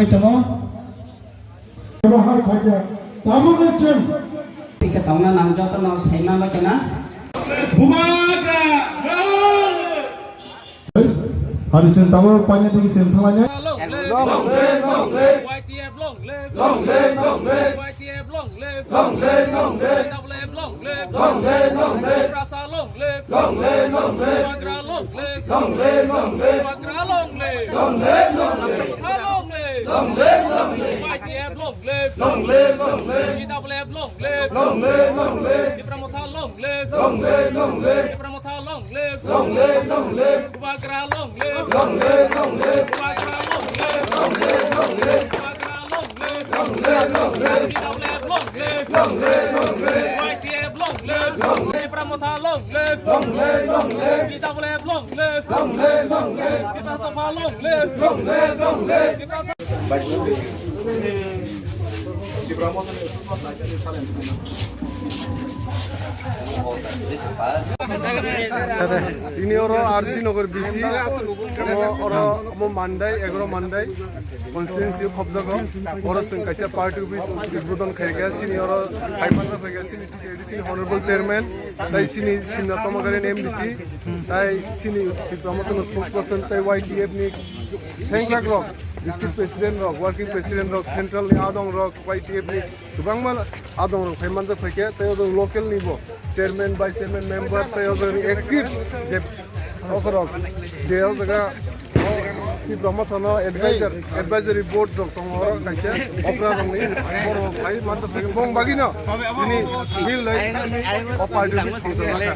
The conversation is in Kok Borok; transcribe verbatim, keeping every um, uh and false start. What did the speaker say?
Tongo. Bahar khaja. Tabuk ni chwng. Tike tongna nang joto no saima ba kena. Bubagra. Hari sen tabuk panya ding sen thalanya. Long live, long live. Y T F long live. Long live, long live. Y T F long live. Long live, long live. Long live, long live. Tiprasa long live. Long live, long live. Bubagra long live. Long live, long live. Bubagra long live. Long live, long live. Tiprasa long live. Long live, long live. Y T F long live. Long live, long live. T W F long live. Long live, long live. Tipra Motha long live. Long live, long live. Tipra Motha long live. Long live, long live. Bubagra long live. Long live, long live. Bubagra long live. Long live, long live. Bubagra long live. Long live, long live. T W F long live. Long live, long live. Y T F long live. Long live. Tipra Motha long live. Long live, long live. T W F long live. Long live, long live. Tipra Motha long live. Long live, long live. Tipra Sir, tini oro R C Nagar B C, omo oro, omo Mandai, egaro Mandai constituency khobjago. Oro chwng kaisa party office udbodon khaikha, chini oro phaimani khaikha, chini T K D C ni honorable chairman, tai chini Simna Tomagari ni M D C, tai chini Tipra Motha ni spokesperson, tai Y T F ni sengkrak rok, district president rok, working president rok, central ni adong rok, Y T F ni kwbangma adong rok phai manjak phaikhe, tei o local ni bo chairman, vice chairman, member, tei o jagani active je okra rok, je o jaga o Tipra Motha no advisor, advisory board rok tongo, oro kaisa okra rok ni borok phai manjak phaikhe, bong bagino bini bill lai o party office ni.